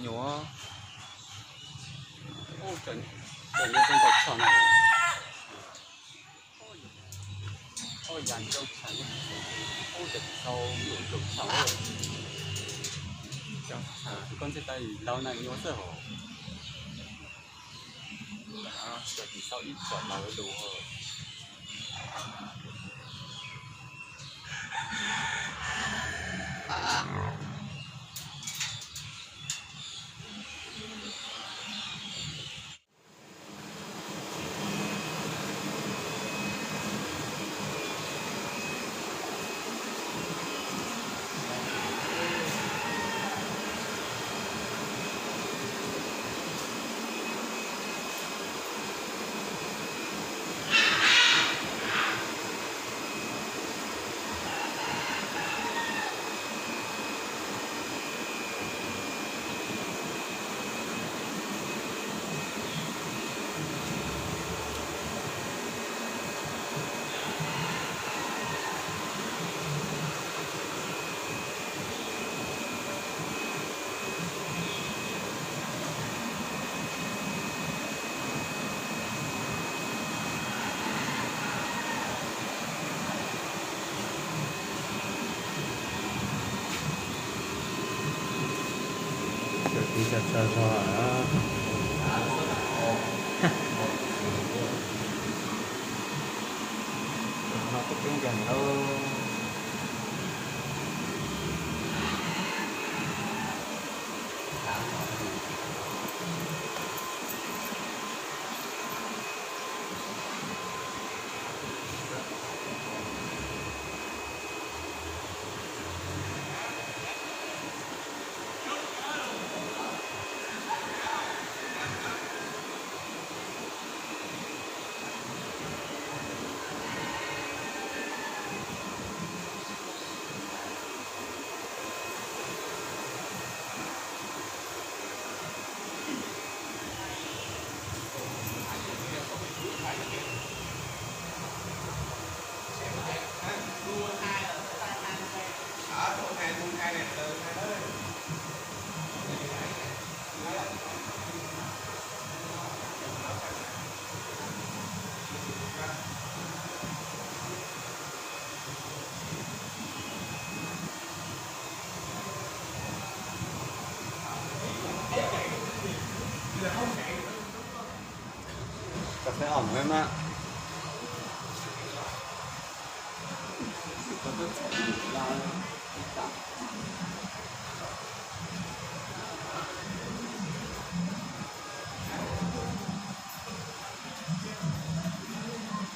Nyuam, ub, cov nyuam zoo nkaus tshaj na. Ub, yam zoo tshaj, ub, cov txiv xau zoo tshaj. Cov txiv xau ntxim tas laus na nyuam xwb hos. Cov txiv xau ib txwm laus lawm. Cov txiv xau tshaj zog. No kuv coob kiag no. Cov peb os mas.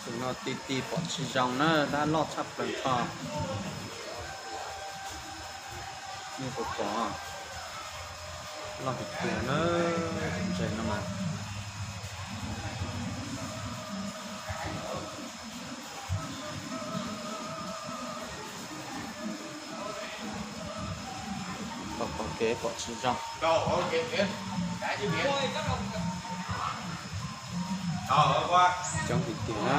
Tus no ti ti pom tsis zoo na, dab loj tshaj plaws tho. Nej puas pom, loj tiag tiag na, tus ntses no mas. Pom pom kev pom tsis zoo. Coob tiag tiag na.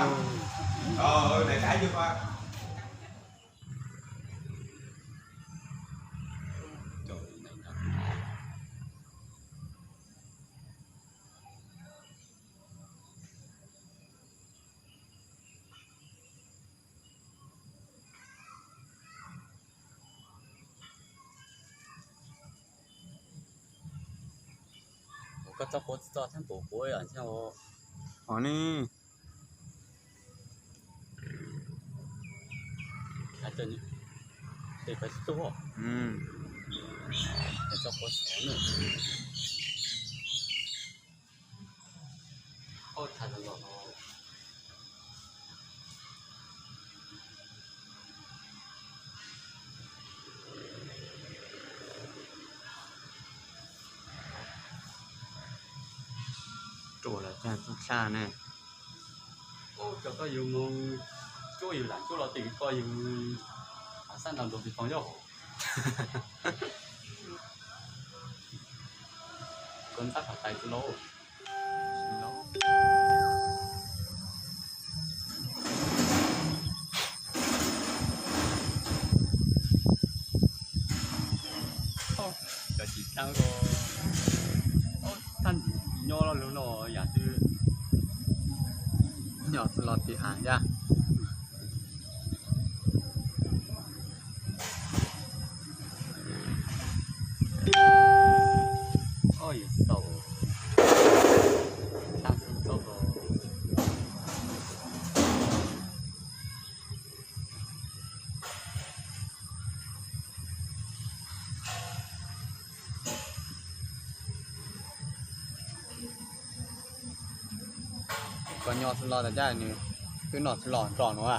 Koj txob quav txob thaib npaum quav os thiab. Os ne. Txob quav xav na. Oj, thaij los los. Ruam lawm tag tub dlha ne. Ub, cov koj yug mus cuab yug lam cuab los tim koj yug xab nrog ntuag pis foos yog. Koj ntab qhov tais tus lauj. Cov tsis txheeb os. Los yam twb nyob los tim av ntag. Oj, yus tau tag xwb tau. Koj nyob xwb los tas caj nws twb noj xwb los tso no a.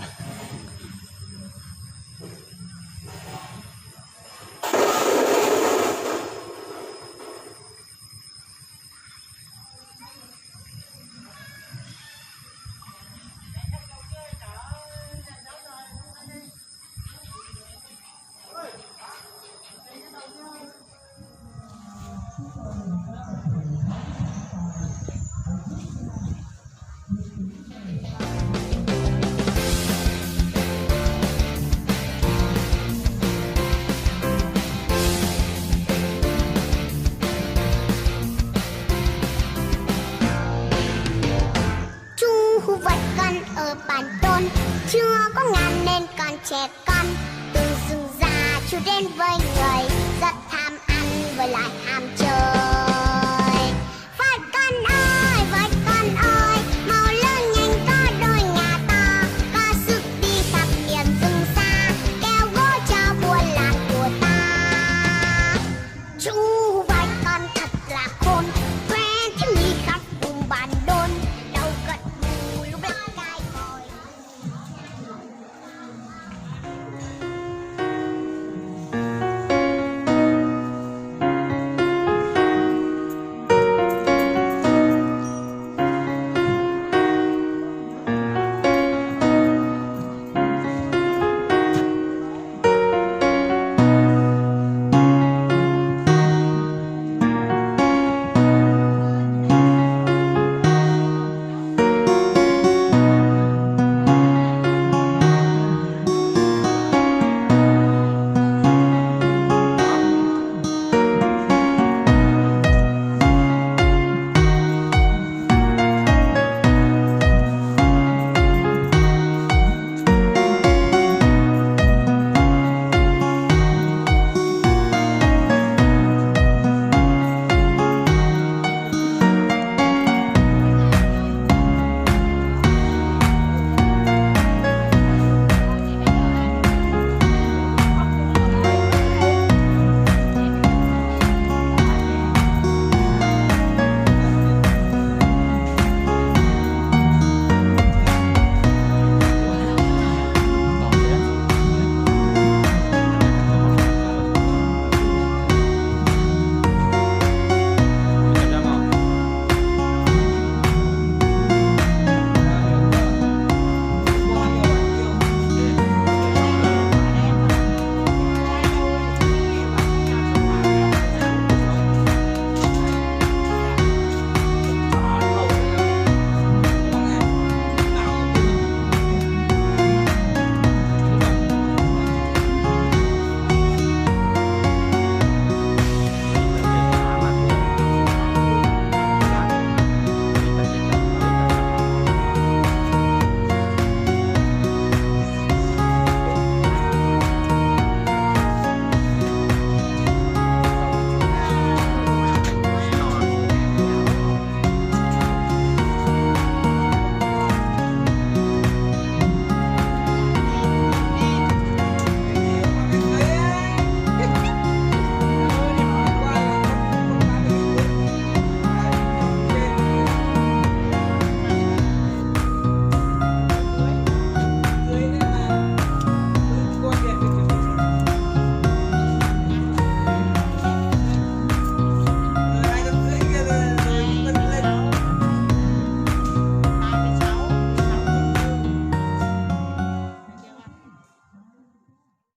Tsuas hu vam kan ua paj ntoon, tsuas koj ngan neej kan tshem kan, từng dùng da chu đến với người, rất tham ăn với lại ham chơi.